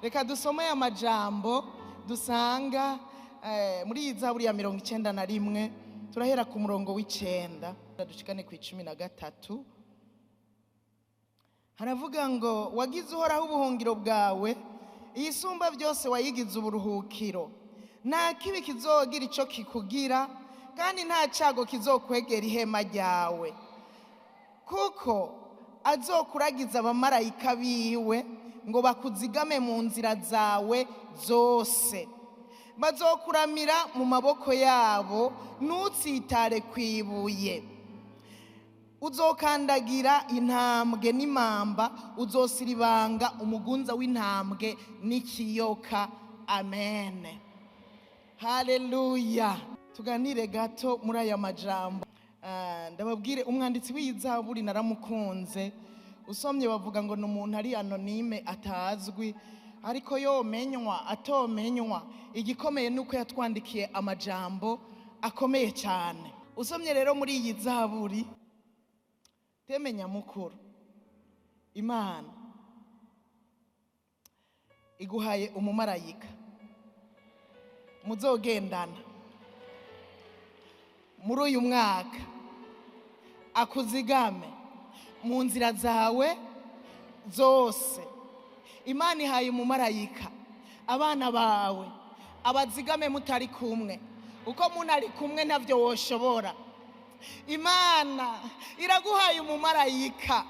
Reka dusome aya majambo dusanga muri iyi zaburi ya 91, turahera ku murongo w'9 dushikane ku 13. Haravuga ngo wagize Uhoraho ubuhungiro bwawe, iyisumba byose wayigize uburuhukiro. Nta kibi kizogira ico kikugira, kandi nta cago kizokwegera ihema ryawe, kuko azokuragiza abamarayika biwe ngo bakuzigame mu nzira zawe zose. Bazokuramira mu maboko yabo, ntutsitare kwibuye. Uzokandagira intambwe n'imamba, uzosiribanga umugunza w'intambwe n'ikiyoka. Amen. Haleluya. Tuganire gato muri aya majambo. Ndababwire umwanditsi w'izaburi naramukunze. Usomye bavuga ngo ni umuntu ari anonyme atazwi, ariko yomenywa atomenywa, igikomeye nuko yatwandikiye amajambo akomeye cyane. Usomye rero muri iyi zaburi, temenya mukuru, Imana iguhaye umumarayika muzogendana muri uyu mwaka, akuzigame mu nzira zawe zose. Imana ihaye umumarayika abana bawe abazigame mutari kumwe, uko munari kumwe ntavyo woshobora. Imana iraguhaye umumarayika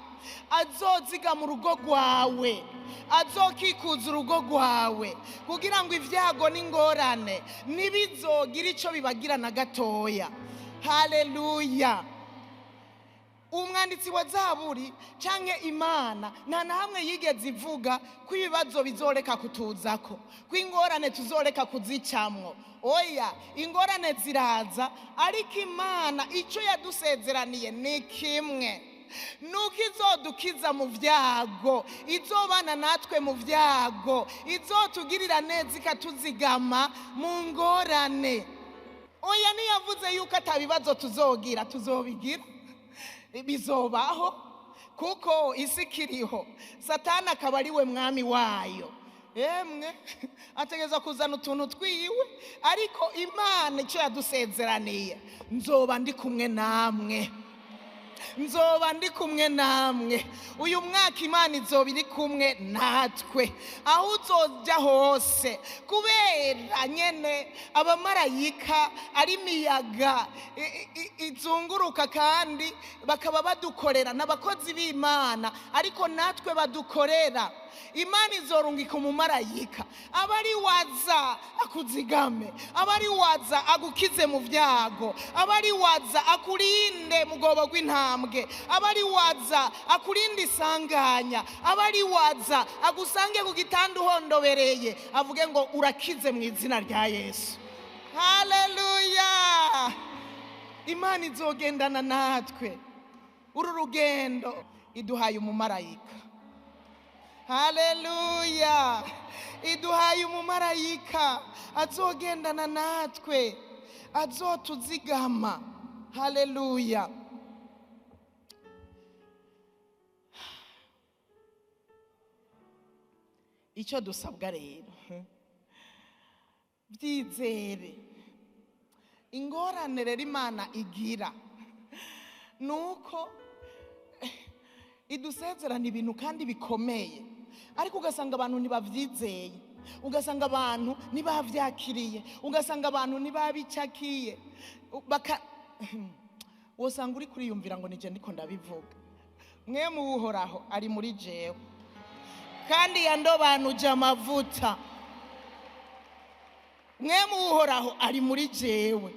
azoziga mu rugo rwawe, azokikuza urugo rwawe, kugira ngo ivyago n'ingorane ntibizogira ico bibagira na gatoya. Haleluya. Umwanditsi wa zaburi canke Imana nta na hamwe yigeze ivuga ko ibibazo bizoreka kutuzako, ko ingorane tuzoreka kuzicamwo. Oya, ingorane ziraza, ariko Imana ico yadusezeraniye ni kimwe, nuko izodukiza mu vyago, izobana natwe mu vyago, izotugirira neza ikatuzigama mu ngorane. Oya, niyavuze yuko atabibazo tuzogira, tuzobigira, bizobaho, kuko isi ikiriho, Satani akaba ari we mwami wayo. Emwe ategeza kuzana utuntu twiwe, ariko Imana icyo yadusezeraniye, nzoba ndi kumwe namwe, nzoba ndi kumwe namwe. Uyu mwaka Imana izoba iri kumwe natwe aho uzojya hose, kubera nyene abamarayika ari imiyaga izunguruka, kandi bakaba badukorera n'abakozi b'Imana, ariko natwe badukorera. Imana izorungika umumarayika abari waza akuzigame, abari waza agukize mu vyago, abari waza akurinde mugobo rw'intambwe, abari waza akurinde isanganya, abari waza agusange ku gitanda uhondobereye, avuge ngo urakize mu izina rya Yesu. Haleluya. Imana izogendana natwe uru rugendo, iduhaye umumarayika. Haleluya. Iduhaye umumarayika azogendana natwe, azotuzigama. Haleluya. Icyo dusabwa rero, byizere. Ingorane rero Imana igira nuko idusezerana ibintu kandi bikomeye, ariko ugasanga abantu ntibavyizeye, ugasanga abantu ntibavyakiriye, ugasanga abantu ntibabicakiye. Wosanga uri kuriyumvira ngo nije ndiko ndabivuga. Mwe mu Uhoraho ari muri jewe, kandi yandobanuje amavuta. Mwe mu Uhoraho ari muri jewe,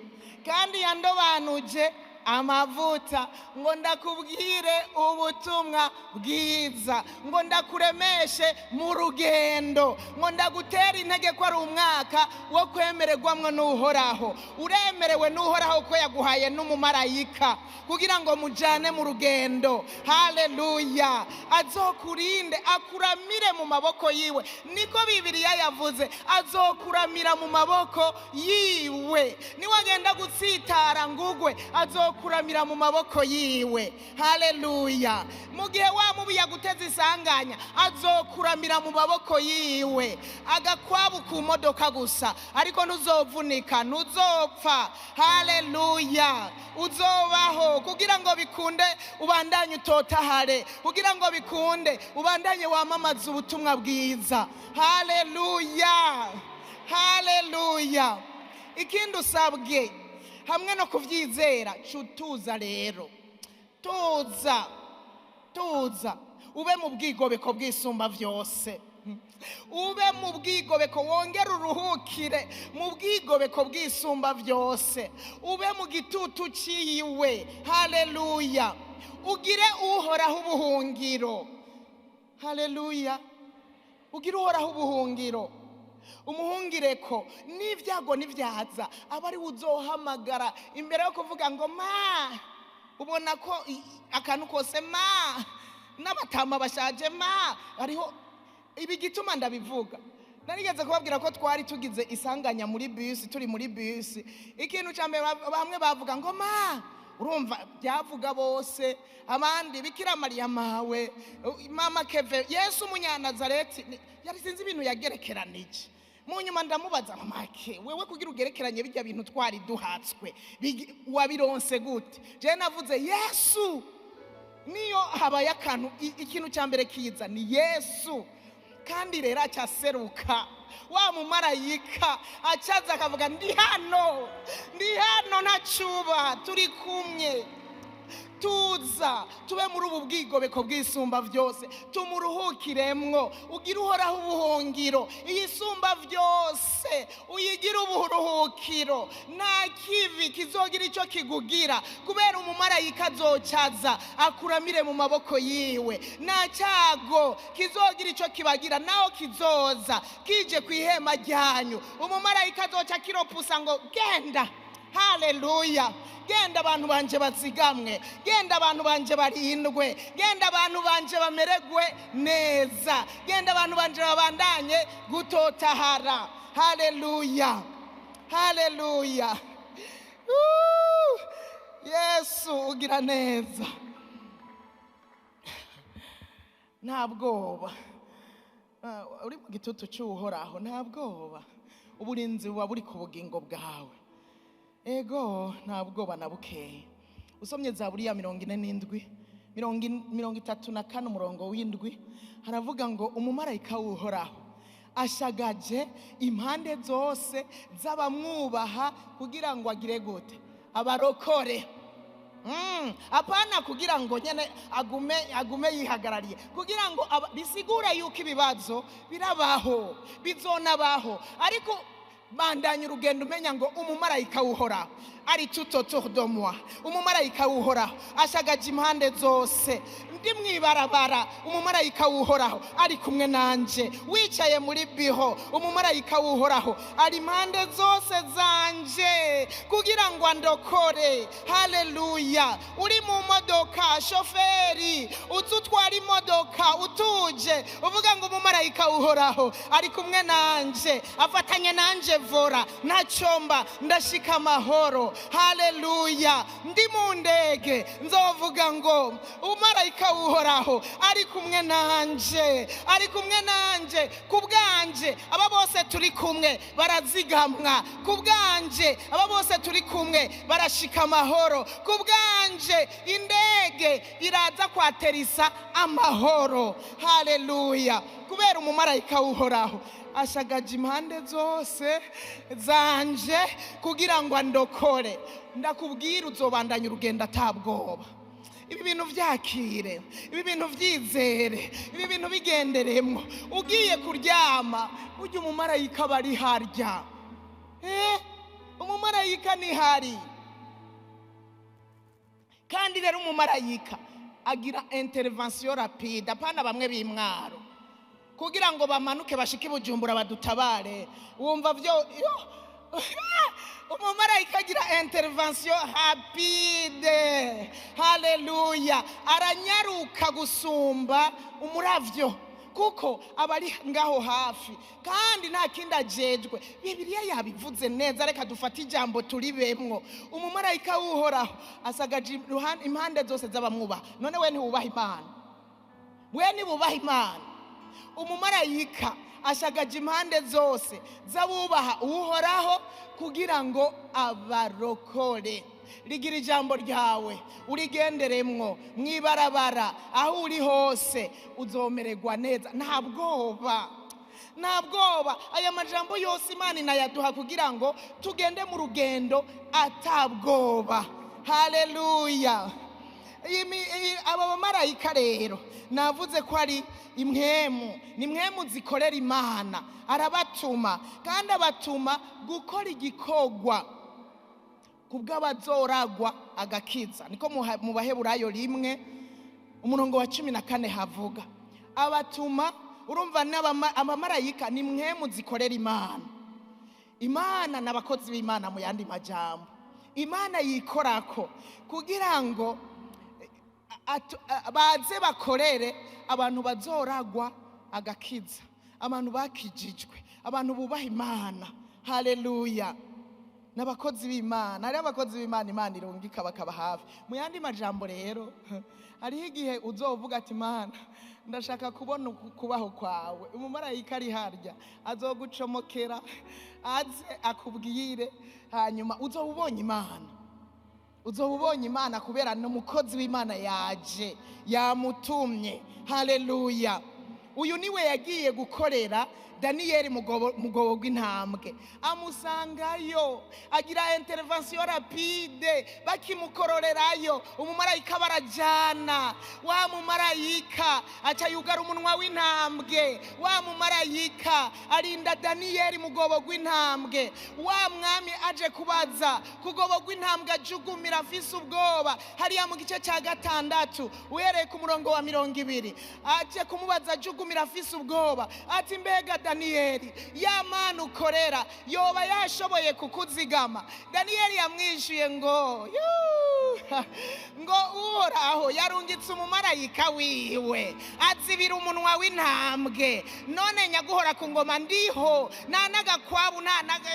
kandi yandobanuje amavuta, ngo ndakubwire ubutumwa bwiza, ngo ndakuremeshe mu rugendo, ngo ndagutere intege ko ari umwaka wo kwemererwamwo n'Uhoraho. Uremerewe n'Uhoraho ko yaguhaye n'umumarayika kugira ngo mujane mu rugendo. Haleluya. Azokurinde, akuramire mu maboko yiwe. Niko Bibiliya yavuze, azokuramira mu maboko yiwe. Niwagenda gutsitara ngugwe, Azokuramira mu maboko yiwe. Haleluya. Mu gihe wa mubi yaguteza isanganya, azokuramira mu maboko yiwe. Agakwabu ku modoka gusa, ariko ntuzovunika, ntuzopfa. Haleluya. Uzobaho kugira ngo bikunde ubandanye utotahare, kugira ngo bikunde ubandanye wamamaza ubutumwa bwiza. Haleluya. Haleluya. Ikindi usabwe hamwe no kuvyizera, cutuza rero, tuza, tuza ube mu bwigobeko bw'isumba vyose, ube mu bwigobeko, wongere uruhukire mu bwigobeko bw'isumba vyose, ube mu gitutu ciwe. Haleluya. Ugire Uhoraho ubuhungiro. Haleluya. Ugire Uhoraho ubuhungiro, umuhungireko n'ibyago n'ibyaza, aba ari uzohamagara imbere yo kuvuga ngo ma, ubona ko akantu kose ma, n'abatama bashaje ma. Hariho ibi gituma ndabivuga, narigeze kubabwira ko twari tugize isanganya muri bisi, turi muri bisi, ikintu cya mbere bamwe bavuga ngo ma, urumva byavuga bose, abandi Bikira Mariya mawe, mama Keve, Yesu umunyanazareti, yari sinzi ibintu yagerekeranije. Mu nyuma ndamubaza, mama ke, wewe kugira ugerekeranye bijya bintu twari duhatswe, wabironse gute? Je navuze Yesu. Niyo habaye akantu, ikintu cya mbere kiza ni Yesu. Kandi rero acaseruka wa mumarayika, acaza akavuga ndi hano, ndi hano, ntacuba, turi kumwe. Tuza tube muri ubu bwigobeko bw'isumba vyose, tumuruhukiremwo. Ugire Uhoraho ubuhungiro, iyisumba vyose uyigire uburuhukiro. Nta kibi kizogira ico kigugira, kubera umumarayika azocaza akuramire mu maboko yiwe. Nta cyago kizogira ico kibagira, naho kizoza kije ku ihema ryanyu, umumarayika azoca kiropusa ngo genda. Haleluya. Genda abantu banje bazigamwe, genda abantu banje barindwe, genda abantu banje bameregwe neza, genda abantu banje babandanye gutotahara. Haleluya. Haleluya. Yesu ugira neza. Nta bwoba. Uri mu gitutu cy'Uhoraho, nta bwoba. Uburinzi buba buri ku bugingo bwawe. Ego, nta bwoba na bukeye. Usomye Zaburi ya 47, 34 umurongo w'indwi, haravuga ngo umumarayika w'Uhoraho ashagaje impande zose z'abamwubaha kugira ngo agire gute? Abarokore. Apana kugira ngo nyene agume yihagarariye, kugira ngo bisigure yuko ibibazo birabaho, bizonabaho, ariko bandanye urugendo umenya ngo umumarayika w'Uhoraho ari tout autour de moi. Umumarayika w'Uhoraho ashagaje impande zose, ndi mwibarabara, umumarayika w'Uhoraho ari kumwe nanje. Wicaye muri biho, umumarayika w'Uhoraho ari impande zose zanje kugira ngo andokore. Haleluya. Uri mu modoka, shoferi uzutwara imodoka utuje, uvuga ngo umumarayika w'Uhoraho ari kumwe nanje, afatanye nanje vora, ntacomba, ndashika amahoro. Haleluya. Ndi mu ndege nzovuga ngo umumarayika w'Uhoraho ari kumwe nanje, ari kumwe nanje. Ku bwanje aba bose turi kumwe barazigamwa, ku bwanje aba bose turi kumwe barashika amahoro, ku bwanje indege iraza kwaterisa amahoro. Haleluya. Kubera umumarayika w'Uhoraho ashagaje impande zose zanje kugira ngo andokore. Ndakubwira uzobandanya urugendo atabwoba. Ibi bintu vyakire, ibi bintu vyizere, ibi bintu bigenderemwo. Ugiye kuryama, ujye umumarayika bari harya. Umumarayika ni hari. Kandi rero umumarayika agira intervention rapide, apana bamwe b'imwaro kugira ngo bamanuke bashike Bujumbura badutabare. Wumva vyo umumarayika agira intervention rapide. Haleluya. Aranyaruka gusumba umuravyo. kuko aba ari ngaho hafi kandi nta kindi ajejwe. Bibiliya yabivuze neza, reka dufate ijambo turibemwo. Umumarayika w'Uhoraho asagaje impande zose z'abamwubaha. None we ntiwubaha Imana? We ntiwubaha Imana? Umumarayika ashagaje impande zose z'abubaha Uhoraho kugira ngo abarokore. Rigira ijambo ryawe urigenderemwo mwibarabara, aho uri hose uzomererwa neza, nta bwoba, nta bwoba. Aya majambo yose Imana inayaduha kugira ngo tugende mu rugendo atabwoba. Haleluya. Aba bamarayika rero navuze ko ari impwemu, ni impwemu zikorera Imana. Arabatuma kandi abatuma gukora igikorwa kubw'abazoragwa agakiza. Niko mu Baheburayo 1:14 havuga abatuma. Urumva abamarayika ni impwemu zikorera Imana. Imana n'abakozi b'Imana mu yandi majambo. Imana yikorako kugira ngo baze bakorere abantu bazoragwa agakiza, abantu bakijijwe, abantu bubaha Imana. Haleluya. N'abakozi b'Imana, hariho abakozi b'Imana Imana irungika bakaba hafi. Mu yandi majambo rero, hariho igihe uzovuga ati Imana ndashaka kubona kubaho kwawe, umumarayika ari harya azogucomokera aze akubwire, hanyuma uzoba ubonye Imana. Uzoba ubonye Imana kubera n'umukozi w'Imana yaje yamutumye. Haleluya. Uyu niwe yagiye gukorera Daniyeli mugobo gw'intambwe, amusangayo agira intervention rapide, bakimukororerayo umumarayika barajana. Wa mumarayika aca yugara umunwa w'intambwe, wa mumarayika arinda Daniyeli mugobo gw'intambwe. Wa mwami aje kubaza kugobo gw'intambwe ajugumira afise ubwoba, hariya mu gice cya 6 uhereye ku murongo wa 20, aje kumubaza ajugumira afise ubwoba ati mbega Daniyeli, ya Mana ukorera yoba yashoboye kukuzigama? Daniyeli yamwishuye ngo ngo Uhoraho yarungitse umumarayika wiwe azibira umunwa w'intambwe, none nyaguhora ku ngoma ndiho nta n'agakwabu nta naga.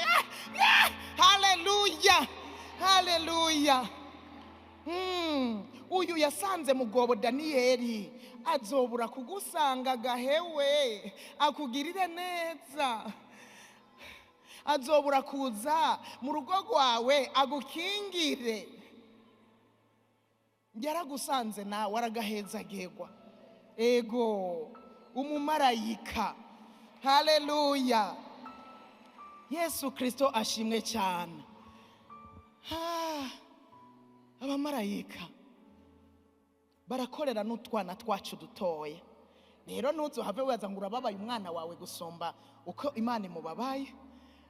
Haleluya, haleluya. Uyu yasanze mugobo Daniyeli azobura kugusanga gahewe akugirire neza, azobura kuza mu rugo rwawe agukingire. Yaragusanze nawe aragahezagirwa. Ego umumarayika. Haleluya. Yesu Kristo ashimwe cyane. Abamarayika barakorera n'utwana twacu dutoya. Rero ntuzohave wibaza ngo urababaye umwana wawe gusumba uko Imana imubabaye.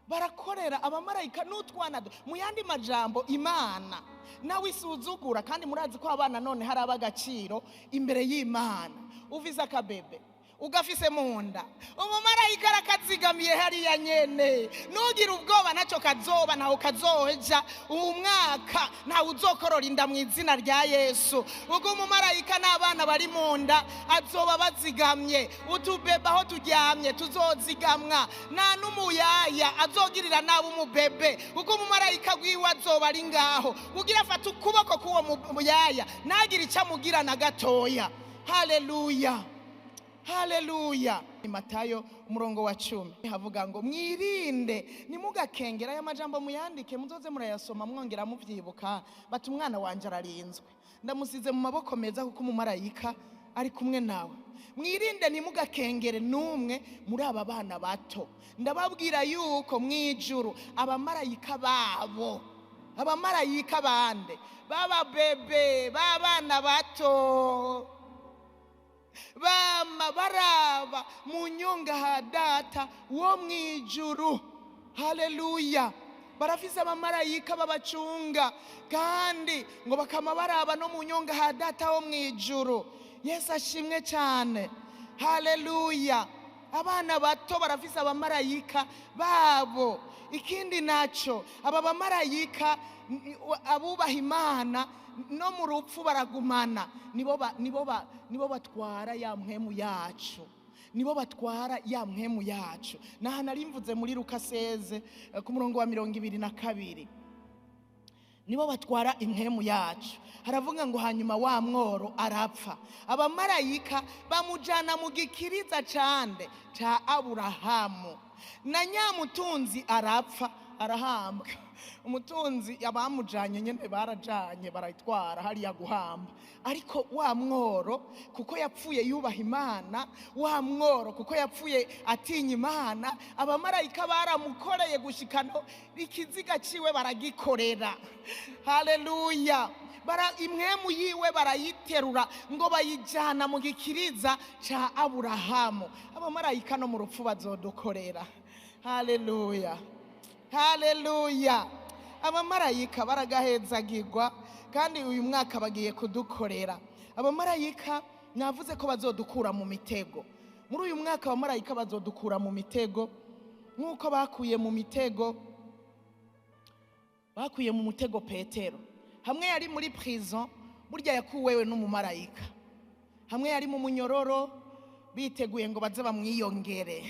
Barakorera abamarayika n'utwana. Mu yandi majambo Imana nawe isuzugura, kandi murazi ko abana none hari abagaciro imbere y'Imana. Uvize akabebe ugafise munda, umumarayika arakazigamiye hariya nyene. Nugira ubwoba nacyo kazoba, ntawe kazoja uwu mwaka, ntawe uzokorora inda mu izina rya Yesu. Ubwo umumarayika n'abana bari munda azoba bazigamye, utubebe aho turyamye tuzozigamwa, nta n'umuyaya azogirira nabi umubebe, ubwo umumarayika wiwe azoba ari ngaho kugira afate ukuboko k'uwo muyaya ntagire icyo amugira na gatoya. Haleluya, haleluya. Matayo 10 havuga ngo mwirinde nimugakengera. Aya majambo muyandike muzoze murayasoma mwongera muvyibuka. Bati umwana wanje ararinzwe, ndamusize mu maboko meza kuko umumarayika ari kumwe nawe. Mwirinde ntimugakengere n'umwe muri aba bana bato, ndababwira yuko mwijuru abamarayika babo, abamarayika bande baba bebe b'abana bato bama baraba mu nyonga ha data wo mwijuru. Haleluya. Barafise abamarayika babacunga kandi ngo bakama baraba no mu nyonga ha data wo mwijuru. Yesu ashimwe cyane. Haleluya. Abana bato barafise abamarayika babo. Ikindi naco, aba bamarayika abubaha Imana no mu rupfu baragumana, nibo batwara ya mpwemu yacu, Nibo batwara ya mpwemu yacu. Naha nari mvuze muri Luka 16 ku murongo wa 22, nibo batwara impwemu yacu. Haravuga ngo hanyuma wa mworo arapfa, abamarayika bamujana mu gikiriza cande ca Aburahamu. Na nyamutunzi arapfa, arahambwa. Umutunzi abamujanye nyene barajanye barayitwara hariya guhamba. Ariko wa mworo kuko yapfuye yubaha Imana, wa mworo kuko yapfuye atinya Imana, abamarayika baramukoreye gushikano ikiziga ciwe baragikorera. Haleluya. Imwemu yiwe barayiterura ngo bayijana mu gikiriza ca Aburahamu. Abamarayika no mu rupfu bazodukorera. Haleluya, haleluya. Abamarayika baragahezagirwa, kandi uyu mwaka bagiye kudukorera. Abamarayika navuze ko bazodukura mu mitego muri uyu mwaka. Abamarayika bazodukura mu mitego nk'uko bakuye mu mitego, bakuye mu mutego Petero hamwe yari muri prison. Burya yakuwewe n'umumarayika hamwe yari mu munyororo, biteguye ngo baze bamwiyongere.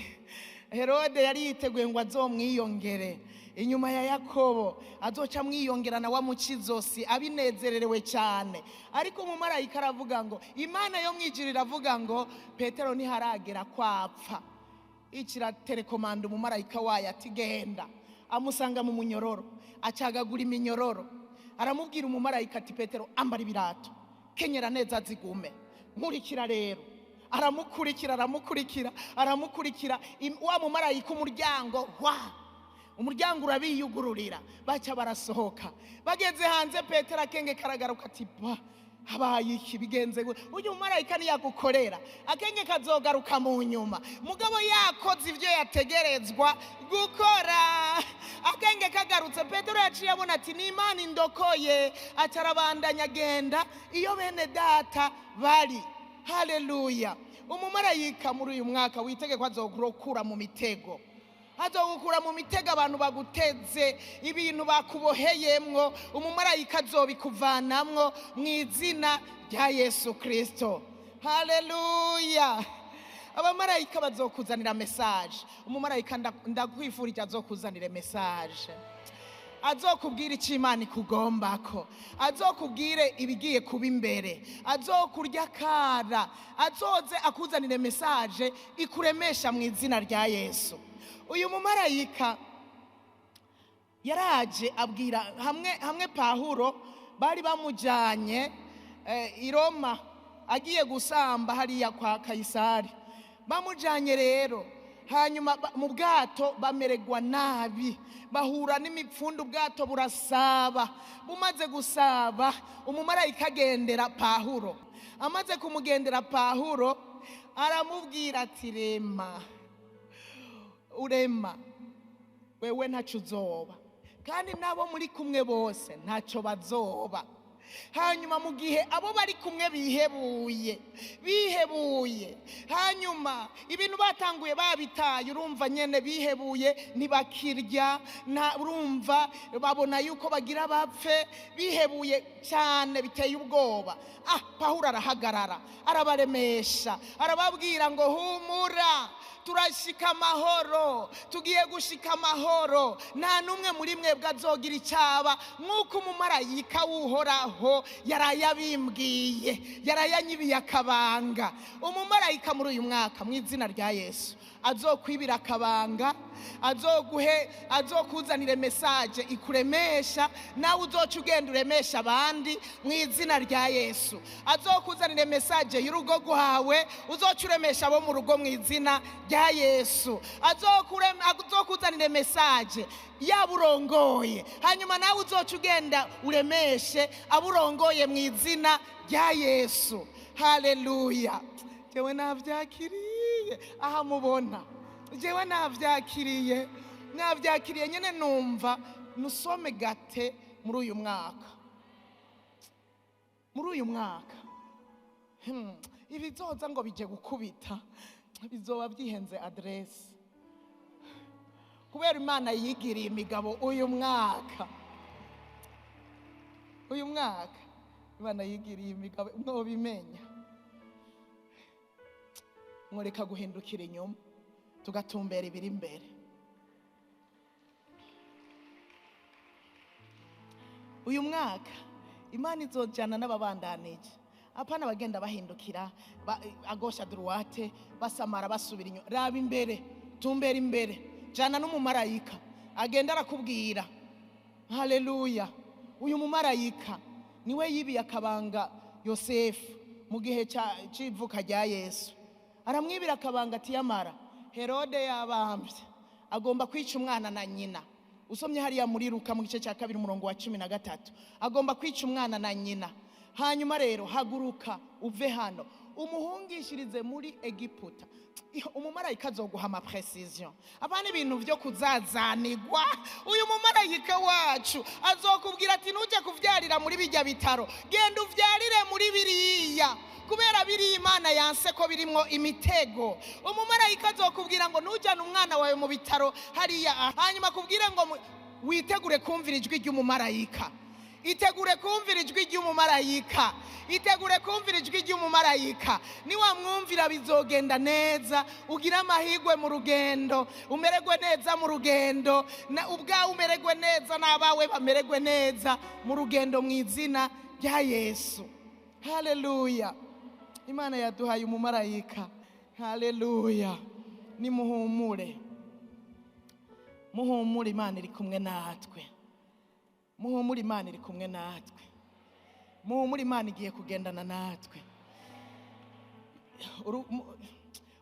Herode yari yiteguye ngo azomwiyongere inyuma ya Yakobo, azoca amwiyongera na wa mukizosi abinezererewe cyane. Ariko umumarayika aravuga ngo, Imana yo mwijuru iravuga ngo Petero ntiharagera kwapfa. Ikiraterekomanda umumarayika wayo ati genda. Amusanga mu munyororo, acagagura iminyororo, aramubwira umumarayika ati Petero, ambara ibirato, kenyera neza zigume, nkurikira. Rero aramukurikira, aramukurikira, aramukurikira. Wa mumarayika umuryango wa umuryango urabiyugururira, baca barasohoka. Bageze hanze, Petero akenge karagaruka ati ba habaye iki? Bigenze gute? Uyu mumarayika niyagukorera, akenge kazogaruka mu nyuma. Mugabo yakoze ibyo yategerezwa gukora, akenge kagarutse, Petero yaciye abona ati ni Imana indokoye, acarabandanya agenda iyo bene data bari. Haleluya. Umumarayika muri uyu mwaka witege ko azogukura mu mitego, azogukura mu mitego abantu baguteze, ibintu bakuboheyemwo, umumarayika azobikuvanamwo mu izina rya Yesu Kristo. Haleluya. Abamarayika bazokuzanira message. Umumarayika ndakwifurije azokuzanira message, azokubwira icyo Imana ikugombako, azokubwire ibigiye kuba imbere, azokurya kara, azoze akuzanire message ikuremesha mu izina rya Yesu. Uyu mumarayika yaraje abwira hamwe Pawulo bari bamujyanye i Roma agiye gusamba hariya kwa Kayisari. Bamujyanye rero, hanyuma mu bwato bamererwa nabi, bahura n'imipfundu, ubwato burasaba. Bumaze gusaba, umumarayika agendera Pawulo. Amaze kumugendera Pawulo, aramubwira ati rema, urema, wewe ntacyo uzoba, kandi n'abo muri kumwe bose ntacyo bazoba. Hanyuma mu gihe abo bari kumwe bihebuye, bihebuye, hanyuma ibintu batanguye babitaye, urumva nyene bihebuye, ntibakirya, urumva babona yuko bagira bapfe, bihebuye cyane biteye ubwoba. Pawulo arahagarara, arabaremesha, arababwira ngo humura, turashika amahoro, tugiye gushika amahoro, nta n'umwe muri mwebwe azogira icyaba, nk'uko umumarayika w'Uhoraho yarayabimbwiye, yarayanyibiye akabanga. Umumarayika muri uyu mwaka mu izina rya Yesu azokwibira akabanga, azoguhe, azokuzanire message ikuremesha, nawe uzoca ugenda uremesha abandi mu izina rya Yesu. Azokuzanire message y'urugo rwawe, uzoca uremesha abo mu rugo mu izina rya Yesu. Azokuzanire message yaba urongoye, hanyuma nawe uzoca ugenda uremeshe abo urongoye mu izina rya Yesu. Haleluya. Jewe navyakiriye, aha mubona jewe navyakiriye, navyakiriye nyene, numva nusome gate muri uyu mwaka, muri uyu mwaka. Ibizoza ngo bije gukubita bizoba byihenze adresse, kubera Imana yigiriye imigabo uyu mwaka. Uyu mwaka Imana yigiriye imigabo, mwobimenya, Mworeka guhindukira inyuma tugatumbera ibiri imbere. Uyu mwaka Imana izojana n'ababandanije, apana bagenda bahindukira agosha droite basamara basubira inyuma. Raba imbere, tumbera imbere, jana n'umumarayika agenda arakubwira. Haleluya. Uyu mumarayika niwe yibiye akabanga Yosefu mu gihe c'ivuka rya Yesu. Aramwibira akabanga ati yamara Herode yabambye agomba kwica umwana na nyina. Usomye hariya muri Luka mu gice cya 2 umurongo wa 13, agomba kwica umwana na nyina. Hanyuma rero haguruka uve hano umuhungishirize muri Egiputa. Umumarayika azoguha ama precision, abana ibintu byo kuzazanigwa. Uyu mumarayika wacu azokubwira ati nuje kuvyarira muri bijya bitaro, genda uvyarire muri biriya, kubera biri Imana yanse ko birimo imitego. Umumarayika azokubwira ngo nujana umwana wawe mu bitaro hariya, hanyuma kubwira ngo witegure kumvira ijwi ry'umumarayika. Itegure kumvira ijwi ry'umumarayika, itegure kumvira ijwi ry'umumarayika. Niwamwumvira bizogenda neza, ugira amahirwe mu rugendo, umererwe neza mu rugendo, na ubwawe umererwe neza n'abawe bamererwe neza mu rugendo mu izina rya Yesu. Haleluya. Imana yaduhaye umumarayika. Haleluya. Nimuhumure, muhumure, Imana iri kumwe natwe. Muhumure, Imana iri kumwe natwe. Muhumure, Imana igiye kugendana natwe.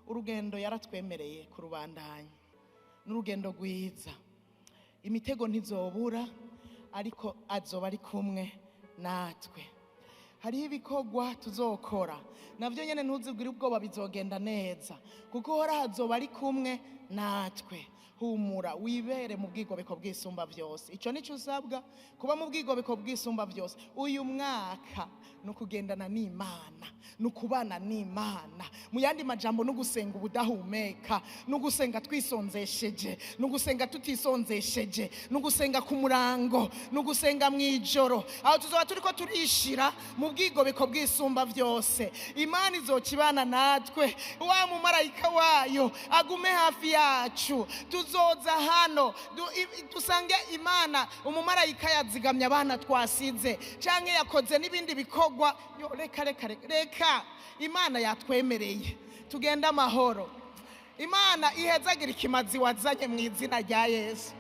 Urugendo yaratwemereye kurubandanya, n'urugendo rwiza. Imitego ntizobura, ariko azoba ari kumwe natwe. Hariho ibikorwa tuzokora navyo nyene ntuzigire ubwoba, bizogenda neza kuko Uhoraho azoba ari kumwe natwe. Humura, wibere mu bwigobeko bw'isumba byose. Ico nico usabwa, kuba mu bwigobeko bw'isumba byose. Uyu mwaka nukugendana n'Imana, nukubana n'Imana. Mu yandi majambo nugusenga ubudahumeka, nugusenga twisonzesheje, nugusenga tutisonzesheje, nugusenga ku murango, nugusenga mwijoro. Aho tuzoba turiko turishira mu bwigobeko bw'isumba byose. Imana izokibana natwe, wa mumarayika wayo agume hafi yacu. Tuzoza hano dusange Imana, umumarayika yazigamye abana twasize canke yakoze n'ibindi bikorwa. Yo, reka reka reka, Imana yatwemereye tugenda amahoro. Imana ihezagira ikimazi wazanye mu izina rya Yesu,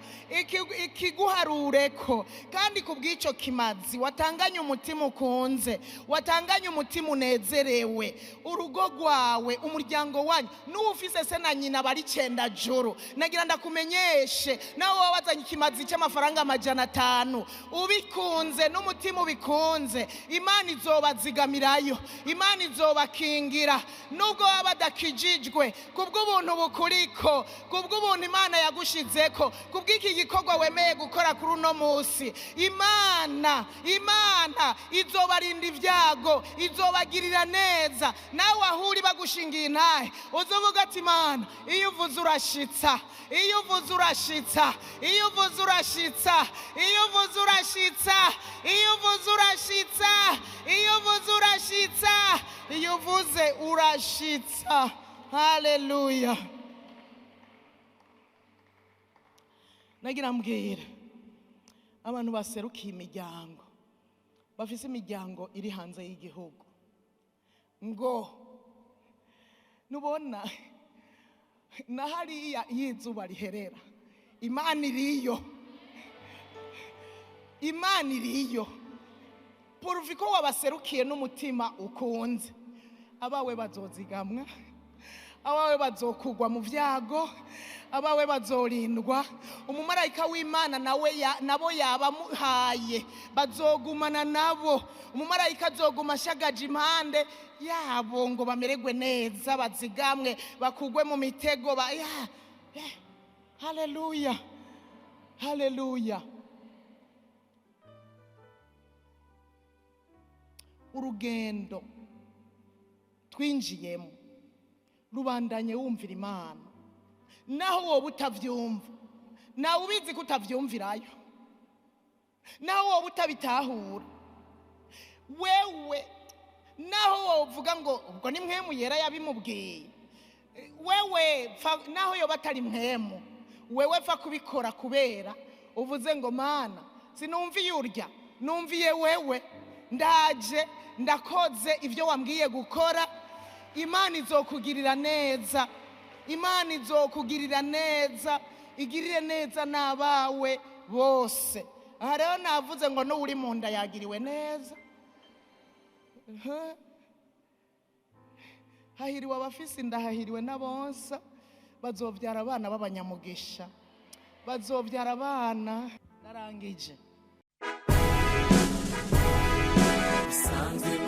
ikiguharureko. Kandi kubw'ico kimazi watanganye umutima ukunze, watanganye umutima unezerewe, urugo rwawe, umuryango wanyu, n'ufise se na nyina bari 9 joro, nagira ndakumenyeshe nawe wazanye ikimazi cy'amafaranga 500 ubikunze n'umutima ubikunze, Imana izobazigamirayo, Imana izobakingira nubwo baba badakijijwe, kubw'ubuntu bukuriko, kubw'ubuntu Imana yagushizeko, kubw'iki gikorwa wemeye gukora kuri uno munsi. Imana izobarinda ibyago, izobagirira neza. Nawe ahuri bagushingiye intahe, uzovuga ati Imana iyo uvuze urashitsa, iyo uvuze urashitsa, iyo uvuze urashitsa, iyo uvuze urashitsa, iyo uvuze urashitsa, iyo uvuze urashitsa, iyo uvuze urashitsa. Haleluya. Nagira mbwira abantu baserukiye imiryango, bafise imiryango iri hanze y'igihugu, ngo nubona na hariya izuba riherera, Imana iriyo, Imana iriyo. Pourvu ko wabaserukiye n'umutima ukunze, abawe bazozigamwa, abawe bazokugwa mu vyago, abawe bazorindwa. Umumarayika w'Imana nawe nabo yabamuhaye bazogumana nabo. Umumarayika azoguma ashagaje impande yabo ngo bamererwe neza, bazigamwe, bakugwe mu mitego. Haleluya, haleluya. Urugendo twinjiyemo rubandanye wumvira Imana, naho wowe utavyumva, nawe ubizi ko utavyumvirayo, naho wowe utabitahura wewe, naho wowe uvuga ngo ubwo ni mwe muyera yabimubwiye. Wewe naho yoba atari mpemu, wewe pfa kubikora kubera uvuze ngo: "Mana, sinumviye urya, numviye wewe. Ndaje, ndakoze ibyo wambwiye gukora." Imana izokugirira neza, Imana izokugirira neza, igirire neza n'abawe bose. Aha rero navuze ngo n'uwuri mu nda yagiriwe neza. Hahiriwe abafise inda, hahiriwe n'abonsa. Bazobyara abana b'abanyamugisha, bazobyara abana. Narangije. Bisanzwe.